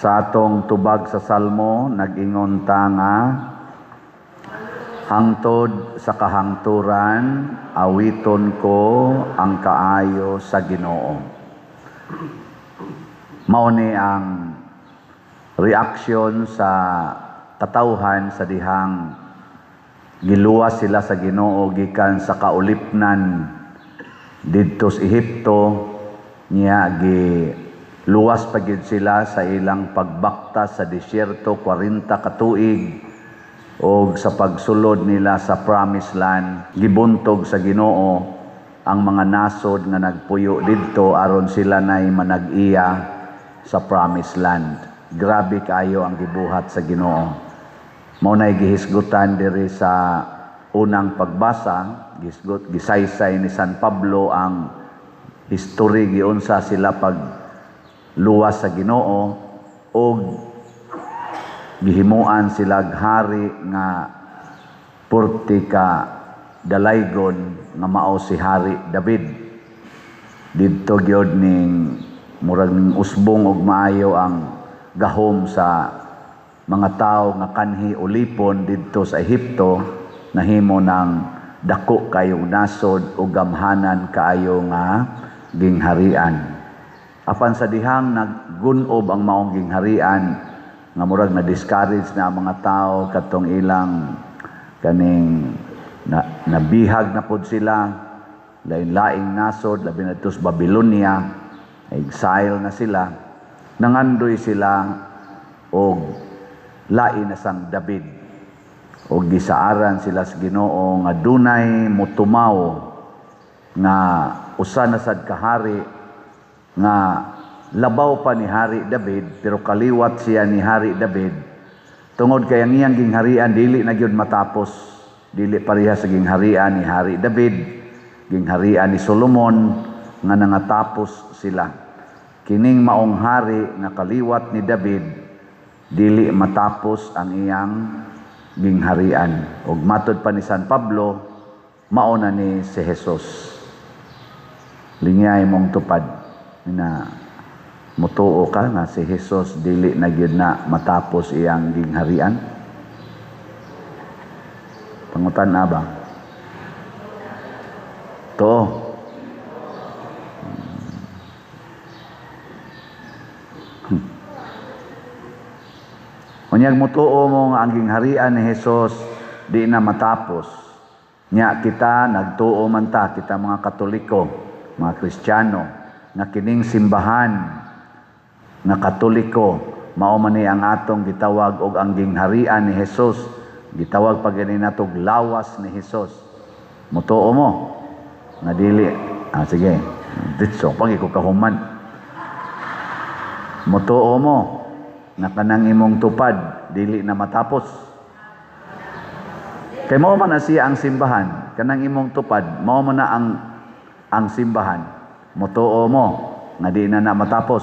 Sa atong tubag sa Salmo, nag-ingon ta nga hangtod sa kahangturan, awiton ko ang kaayo sa Ginoo. Mao ni ang reaksyon sa katawhan sa dihang giluwas sila sa Ginoo gikan sa kaulipnan didto sa Ehipto, niya gi luwas pa gyud sila sa ilang pagbaktas sa disyerto 40 ka tuig, og sa pagsulod nila sa Promised Land, gibuntog sa Ginoo ang mga nasod nga nagpuyo didto aron sila nay manag-iya sa Promised Land. Grabe kaayo ang gibuhat sa Ginoo. Mao nay gihisgutan diri sa unang pagbasa, gisgot gisaysay ni San Pablo ang history giunsa sila pag luwas sa Ginoo og gihimuan sila hari nga purti ka dalaygon nga mao si Hari David. Didto gyud ning murag ning usbong og maayo ang gahom sa mga tawo nga kanhi ulipon didto sa Ehipto, nahimo ng dako kayong nasod o gamhanan kaayo nga gingharian. Apan sa dihang naggunob ang maong gingharian nga murag na discourage na ang mga tao katong ilang kaning na, nabihag na pod sila, lain-laing nasod, labi na sa Babylonia, exile na sila, nangandoy sila og lain na sang David, og gisaaran sila sa Ginoo nga dunay motumaw nga usa na sad kahari nga labaw pa ni Hari David, pero kaliwat siya ni Hari David tungod kay ang iyang gingharian dili na gyud matapos, dili pareha sa gingharian ni Hari David, gingharian ni Solomon nga nangatapos sila. Kining maong hari nga kaliwat ni David, dili matapos ang iyang gingharian, ug matod pa ni San Pablo, mao na ni si Jesus. Lingyay mong tupad na mutuo ka nga si Jesus dili na gyud na matapos iyang gingharian. Pangutan na ba? To. Unyag mutuo mo nga ang gingharian ni Jesus di na matapos. Nya kita nagtuo man ta, kita mga Katoliko, mga Kristiyano, nga kining simbahan nga Katoliko mao man ni ang atong gitawag og ang gingharian ni Jesus, gitawag pa gani natog lawas ni Jesus. Mutuo mo nga dili, ah, sige, ditso pag iko kahuman. Mutuo mo nga kanang imong tupad dili na matapos? Kay mao man na siya ang simbahan, kanang imong tupad mao man na ang simbahan. Mutuo mo nga di na na matapos?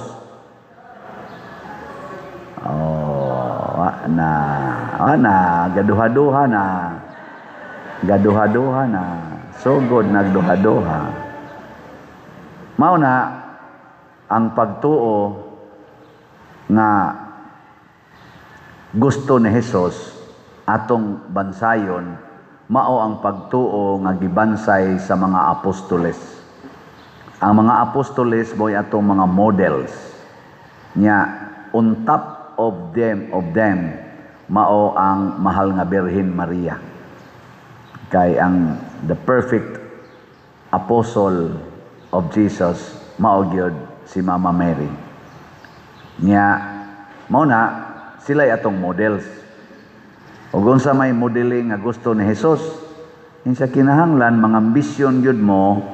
Oh, wa na, wa na, gaduha-duha na. Gaduha-duha na. Sugod nagduha-duha. Mao na ang pagtuo nga gusto ni Jesus atong bansayon, mao ang pagtuo nga gibansay sa mga apostoles. Ang mga apostoles mo'y atong mga models. Nya on top of them mao ang mahal nga Birhen Maria. Kay ang the perfect apostle of Jesus mao gyud si Mama Mary. Nya mao na sila atong models. Ug unsa may modeling nga gusto ni Jesus, insa kinahanglan mga ambisyon gyud mo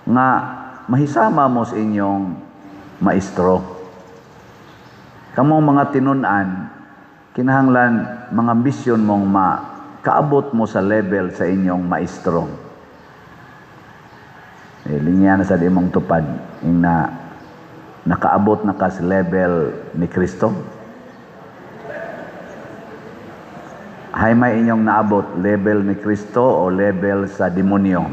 nga mahisama mo sa inyong maestro. Kamong mga tinun-an, kinahanglan mga ambisyon mong makaabot mo sa level sa inyong maestro. Eh, linya na sa imong tupad ing na nakaabot na ka sa level ni Kristo. Hay may inyong naabot, level ni Kristo o level sa demonyo?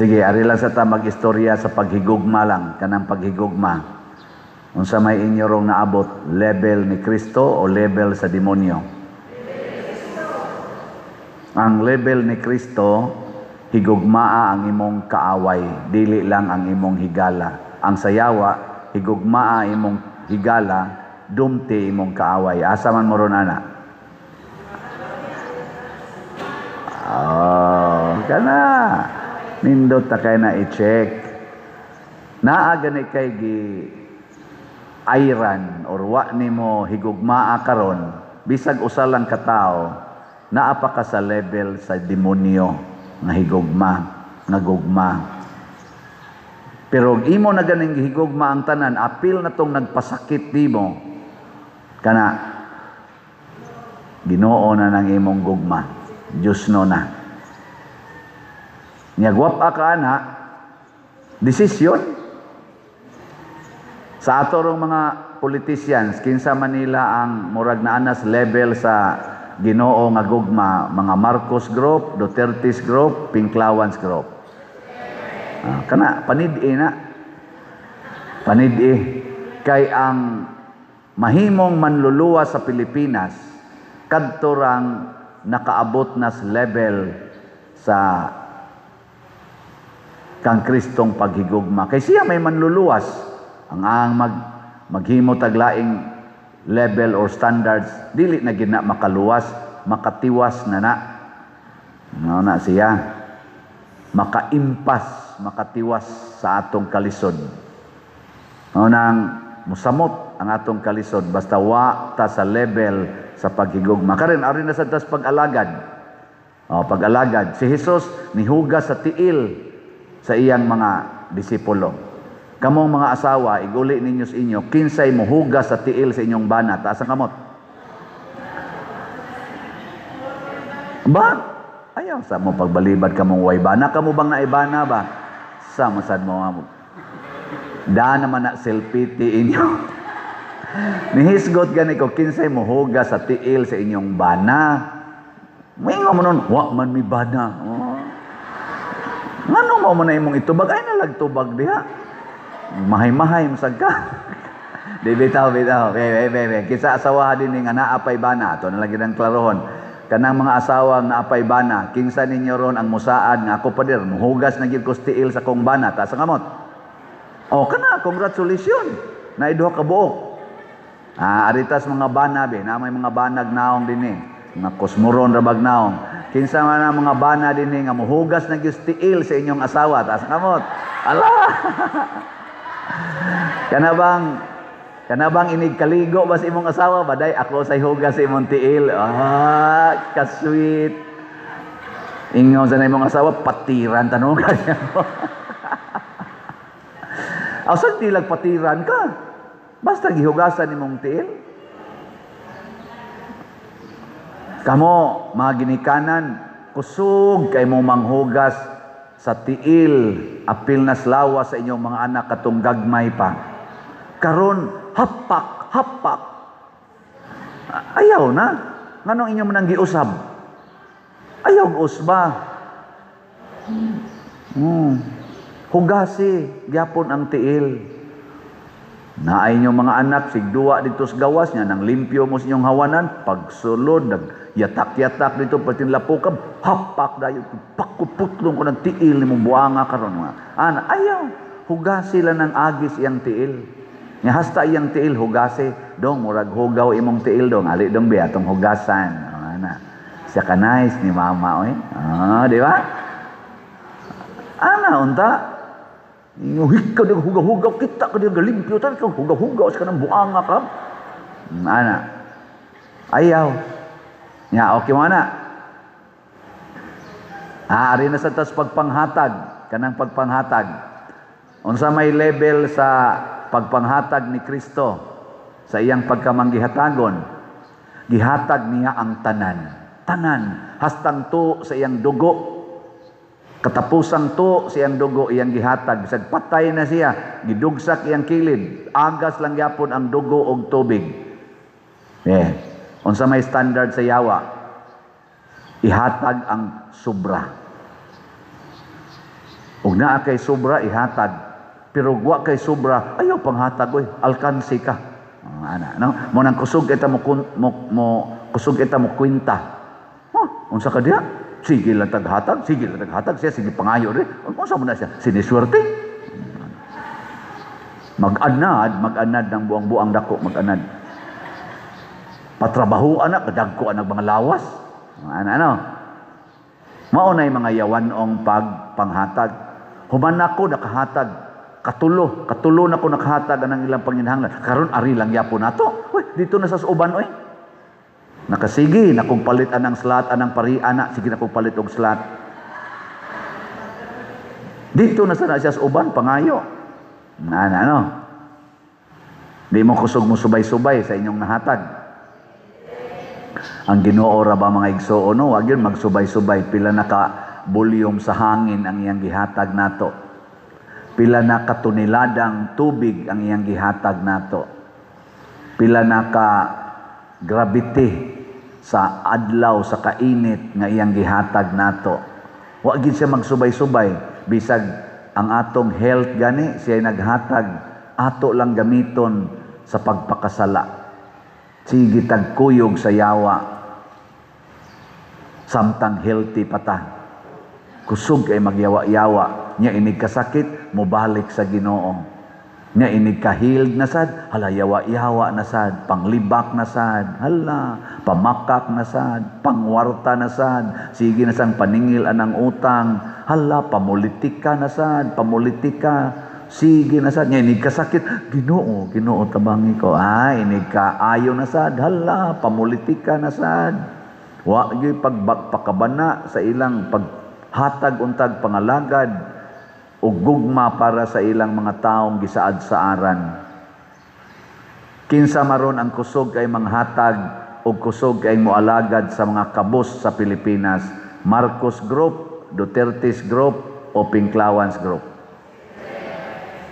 Sige, ari lang sa ta mag-istorya sa paghigugma lang, kanang paghigugma. Unsa may inyo rong naabot, level ni Kristo o level sa demonyo? Ang level ni Kristo, higugmaa ang imong kaaway, dili lang ang imong higala. Ang sayawa, higugmaa imong higala, dumti imong kaaway. Asa man mo ron ana? Oh, kana. Nindot ta kay na i-check. Naa gani kay gi ayran or wa nimo higugmaa karon, bisag usa lang ka tawo, naa pa ka sa level sa demonyo nga higugma, nga gugma. Pero imo na ganing gihigugma ang tanan, apil na tong nagpasakit nimo, kana Ginoo na nang imong gugma, Diyos no na. Nya gwapa ka ana, desisyon sa ato rong mga politicians, kinsa Manila ang murag na anas level sa Ginoo nga gugma, mga Marcos Group, Duterte's Group, Pinklawans Group. Ah, kana panid-i na. Panid-i kay ang mahimong manluluwa sa Pilipinas kadto rang nakaabot na sa level sa kang Kristong paghigugma. Kay siya may manluluwas. Ang maghimo taglaing level or standards, dili na gid na makaluwas, makatiwas na na. No na siya. Makaimpas, makatiwas sa atong kalisod. No nang musamot ang atong kalisod basta wa ta sa level sa paghigugma. Karon ari na sad tas pag-alagad. Oh, pag-alagad. Si Jesus nihugas sa tiil sa iyang mga disipulo. Kamong mga asawa, iguli ninyo sa inyo, kinsay mohugas sa tiil sa inyong bana, taas ang kamot. Ba? Ayaw sa mo pagbalibad kamong way bana. Kamo bang naibana ba? Sa masad mo nga mo. Da naman na selfie ti inyo. Nihisgot gani ko, kinsay mohugas sa tiil sa inyong bana. Mingo mo nun, wa man mi bana. Oh. Ngano mo na imong itubag? Ay nalagtubag diha. Mahay-mahay masag ka. Di bitaw, bitaw. Be, be, be, be. Kinsa asawa din nga naapay bana. Ato na lagi ng klarohon. Kanang mga asawa nga naapay bana, kinsa ninyo ron ang musaad nga ako pader, muhugas na gyud ko sa tiil sa kong bana, taas ang kamot. O kana, congratulations. Naiduha ka buok. Ah, aritas mga bana be, na may mga banag naong dinhi. Mga kosmoron rabag naong. Kinsa man ang mga bana dinhi nga muhugas na gyud sa tiil sa inyong asawa, taas ang kamot. Ala. Kana bang inig kaligo ba sa imong asawa baday ako say hugas sa imong tiil. Ah, ka-sweet. Ingon sa imong asawa patiran tanong ka niya. Asal di lang patiran ka. Basta gihugasan imong tiil. Kamo mga ginikanan, kusog kay mo manghugas sa tiil, apil na slawa sa inyong mga anak katong gagmay pa. Karon hapak, hapak. Ayaw na. Nganong inyo man ang giusab? Ayaw usba. Hugasi gyapon ang tiil. Naay inyong mga anak sigduwa dito sa gawas niya nang limpyo mo sa inyong hawanan, pagsulod nagyatak-yatak dito perting lapokab, hapak dayon pakuputlong ko ng tiil nimong buanga karon nga. Ana, ayaw hugasi lang ng agis iyang tiil. Nya hasta iyang tiil hugasi, dong murag hugaw imong tiil dong, ali dong biya atong hugasan. Ana. Siya ka nice ni mama oy. Ah, di ba? Ana unta. Hika ka di hugaw-hugaw kita ka di galimpyo tan ka hugaw-hugaw sa kanang buanga ka. Ana. Ayaw. Nya okay mo ana. Ah, ari na sa tas pagpanghatag, kanang pagpanghatag. Unsa may level sa pagpanghatag ni Kristo sa iyang pagkamanggihatagon? Gihatag niya ang tanan. Tanan hastang tuo sa iyang dugo. Katapusang tuo sa iyang dugo iyang gihatag. Bisag patay na siya, gidugsak iyang kilid, agas lang gyapon ang dugo og tubig. Eh, unsa may standard sa yawa? Ihatag ang sobra. Ug naa kay sobra, ihatag. Pero wa kay sobra, ayaw panghatag oy, alkansi ka. Ah, ana, no? Mo nang kusog kita mo, mo, mo kusog kita mo kwenta. Huh, unsa ka diha? Sige lang taghatag, sige lang taghatag siya, sige pangayo rin. Unsa mo na siya? Siniswerte. Mag-anad, mag-anad ng buang-buang dako, mag-anad. Patrabaho anak, kadagko anak mga lawas. Ano, ano? Mao na mga yawanong pagpanghatag. Human ako nakahatag. Katulo, katulo na ko nakahatag anang ilang panginahanglan. Karon ari lang yapon nato. Uy, dito na sa uban oy. Nakasige na kong palit anang slot, anang pari ana, sige na kong palit og slot. Dito na sana siya sa uban pangayo. Na ano? Di mo kusog mo subay-subay sa inyong nahatag. Ang Ginoo ra ba, mga igsoon, no? Wag yun magsubay-subay pila na ka volume sa hangin ang iyang gihatag nato. Pila na ka toneladang tubig ang iyang gihatag nato. Pila na ka gravity sa adlaw, sa kainit nga iyang gihatag nato. Wa gid siya magsubay-subay bisag ang atong health gani siya naghatag, ato lang gamiton sa pagpakasala. Sige tagkuyog sa yawa samtang healthy pata. Kusog ay magyawa-yawa nya, inig kasakit mobalik sa Ginoo. Nya inig ka-healed na sad, hala, yawa-yawa na sad, panglibak na sad, hala, pamakak na sad, pangwarta na sad, sige na sang paningil anang utang, hala, pamulitika na sad, pamulitika, sige na sad. Nya inig kasakit, "Ginoo, Ginoo, tabangi ko." Ah, inig ka ayo na sad, hala, pamulitika na sad. Wa gyud pagpakabana sa ilang paghatag untag pangalagad o gugma para sa ilang mga taong gisaad sa aran. Kinsa maron ang kusog kay manghatag o kusog kay moalagad sa mga kabus sa Pilipinas? Marcos Group, Duterte's Group o Pinklawans Group?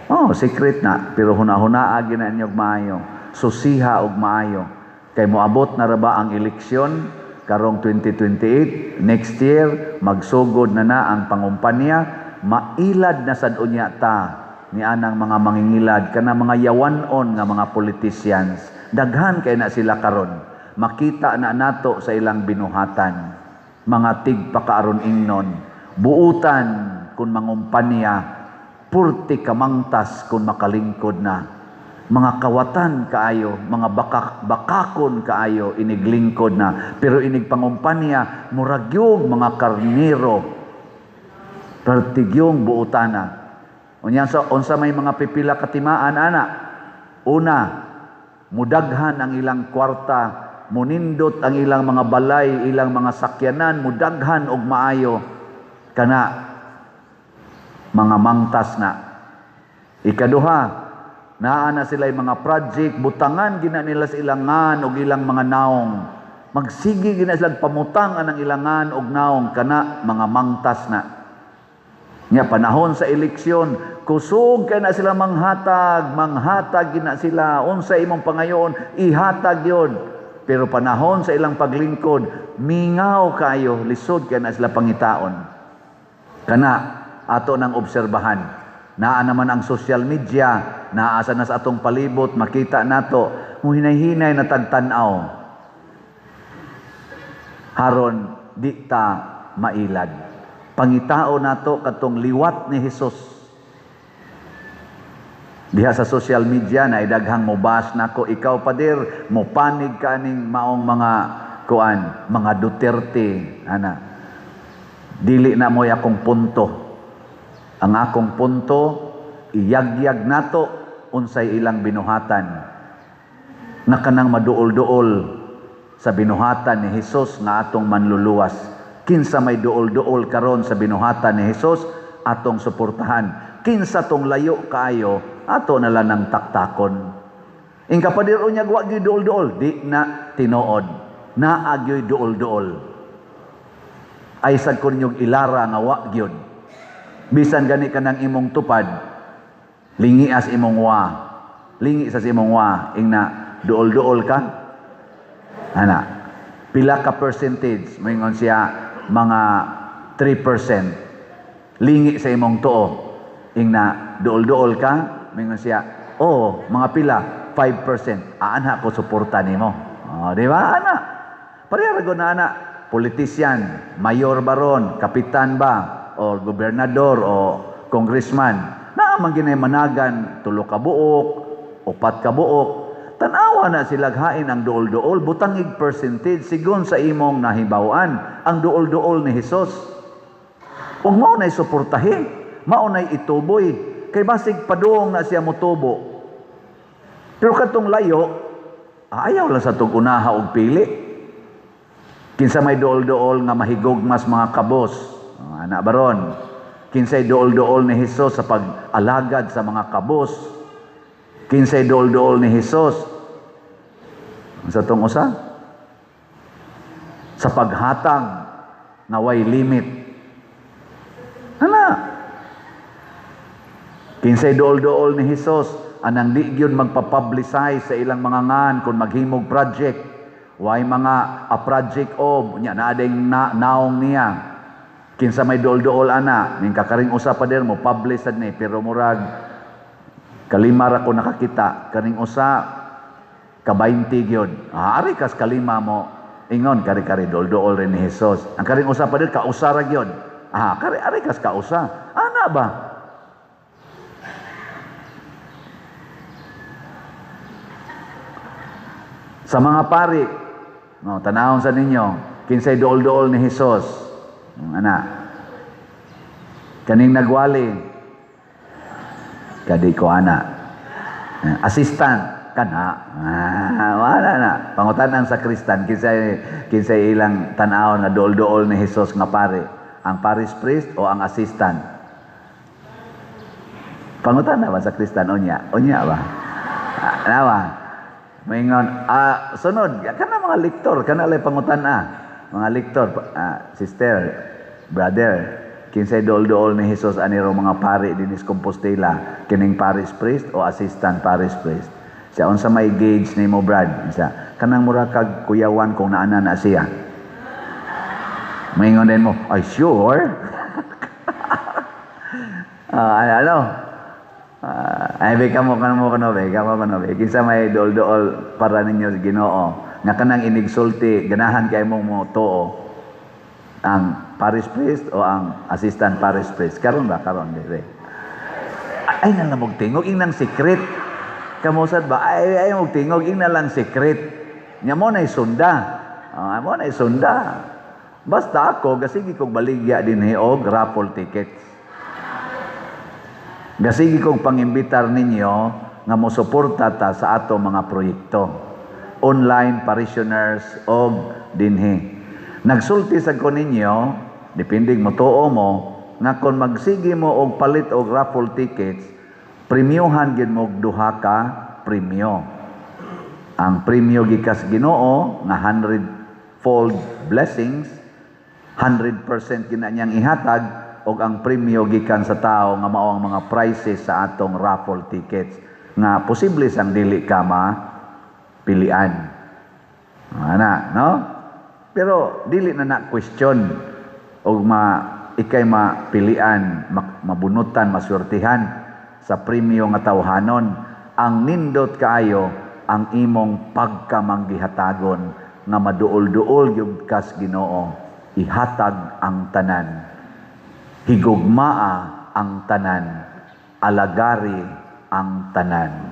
Oh, secret na, pero huna-hunaa gyud na ninyo og maayo. Susiha og maayo. Kay moabot na ra ba ang eleksyon karong 2028, next year magsugod na na ang pangumpanya, mailad na sad unya ta ni anang mga mangingilad kana mga yawanon nga mga politicians. Daghan kay na sila karon, makita na nato sa ilang binuhatan. Mga tigpakaaron ingnon, buutan kung mangumpanya, purti kamangtas kung makalingkod na. Mga kawatan kaayo, mga bakakon kaayo iniglingkod na, pero inig pangumpanya muragyog mga karniro, pertigyong buutana. Unya sa unsa may mga pipila katimaan ana? Una, mudaghan ang ilang kwarta, munindot ang ilang mga balay, ilang mga sakyanan, mudaghan og maayo, kana mga mangtas na. Ikaduha, naa na sila mga project, butangan gina nila sa ilangan og ilang mga naong. Magsige gina sila pamutang anang ilangan og naong, kana mga mangtas na. Nya panahon sa eleksyon, kusog kay na sila manghatag, manghatag gina sila unsa imong pangayon, ihatag yon. Pero panahon sa ilang paglingkod, mingaw kayo, lisod kay na sila pangitaon. Kana ato nang obserbahan. Naa naman ang social media, naa sa na sa atong palibot, makita nato, muhinay-hinay na tagtan-aw. Haron di ta mailad. Pangitao nato katong liwat ni Hesus. Diha sa social media na idaghang mobas nako, "Ikaw, pader, mopanig ka ning maong mga kuan, mga Duterte," ana. Dili na mo'y akong punto. Ang akong punto, iyagyag nato unsay ilang binuhatan. Na kanang maduol-duol sa binuhatan ni Hesus nga atong manluluwas. Kinsa may duol-duol karon sa binuhatan ni Hesus, atong suportahan. Kinsa tong layo kaayo, ato na lang ng taktakon. Ingka, "Pader, unya wa gyud duol-duol," di na tinuod. Naa gyoy duol-duol. Ay sad ko ninyong ilara nga wa gyud. Bisan gani kanang imong tupad, lingias imong wa. Lingi sa imong wa, ingna duol-duol ka. Ana. Pila ka percentage? Moingon siya mga 3%. Lingi sa imong tuo. Ingna duol-duol ka, mingon siya, oh, mga pila, 5%. Aanha ko suporta nimo. Oh, di ba? Ana. Pareha ra na ana. Politician, mayor baron, kapitan ba, o gobernador, o congressman. Naa man ginay managan tulo ka buok, upat ka buok. Tanawa na sila hain ang duol-duol, butangig percentage sigon sa imong nahibaw-an ang duol-duol ni Hesus. Ug mao nay suportahi, mao nay ituboy, kay basig padung na siya motubo. Pero katong layo, ayaw lang sa tug unaha og pili. Kinsa may duol-duol nga mahigog mas mga kabos, ana baron. Kinsay duol-duol ni Hesus sa pag-alagad sa mga kabos. Kinsay duol-duol ni Hesus sa tong usa sa paghatag nga way limit. Ana. Kinsay duol-duol ni Hesus anang di gyud magpa-publicize sa ilang mga ngan kung maghimog project. Way mga a project of nya naa ding na, naong niya. Kinsa may duol-duol ana ning kakaring usa pa dir mo publish sad ni, pero murag kalima ra ko nakakita, kaning usa ka 20 gyud. Ari kas kalima mo ingon kari-kari duol-duol rin ni Hesus. Ang karing usa pa dir kausa ra gyud. Kari ari kas kausa. Ana ba? Sa mga pari, no, tanawon sa ninyo, kinsay duol-duol ni Hesus. Ana. Kaning nagwali, kadi ko ana. Assistant kana. Wala na. Pangutanan sa Kristan kinsay ilang tan-awon na duol-duol ni Hesus nga pari, ang parish priest o ang assistant? Pangutana ba sa Kristan unya? Unya ba? Nawa. Maingon, sunod kana mga lektor, kana lay pangutana. Mga lektor, sister, brother, kinsay duol-duol ni Hesus ani ro mga pari dinis Compostela, kining parish priest o assistant parish priest? Siya unsa may gauge nimo, Brad? Siya kanang mura kag kuyawan kung naana na siya. Maingon din mo, ay sure. Ano? Ay be kamo kamo kano be kamo kano be kinsa may duol-duol para ninyo sa Ginoo nga kanang inigsulti ganahan kay mong mo tuo, ang parish priest o ang assistant parish priest? Karon ba karon dire? Ay na lang tingog inang secret. Kamosad ba? Ay mog tingog ing na lang secret. Nya mo nay sunda. Mo nay sunda. Basta ako gasigi kog baligya dinhi og raffle tickets. Gasigi kog pangimbitar ninyo nga mosuporta ta sa ato mga proyekto. Online parishioners og dinhi. Nagsulti sad ko ninyo, depending mo tuo mo, nga kon magsige mo og palit og raffle tickets, premyohan gid mo og duha ka premyo. Ang premyo gikas Ginoo nga 100-fold blessings, 100% gina niyang ihatag, og ang premyo gikan sa tao nga mao ang mga prizes sa atong raffle tickets nga posible sang dili ka mapilian. Ana, no? Pero dili na na question og ma ikay mapilian, mabunutan, maswertihan sa premyo nga tawhanon. Ang nindot kaayo ang imong pagkamanggihatagon nga maduol-duol gyud kas Ginoo, ihatag ang tanan, higugmaa ang tanan, alagari ang tanan.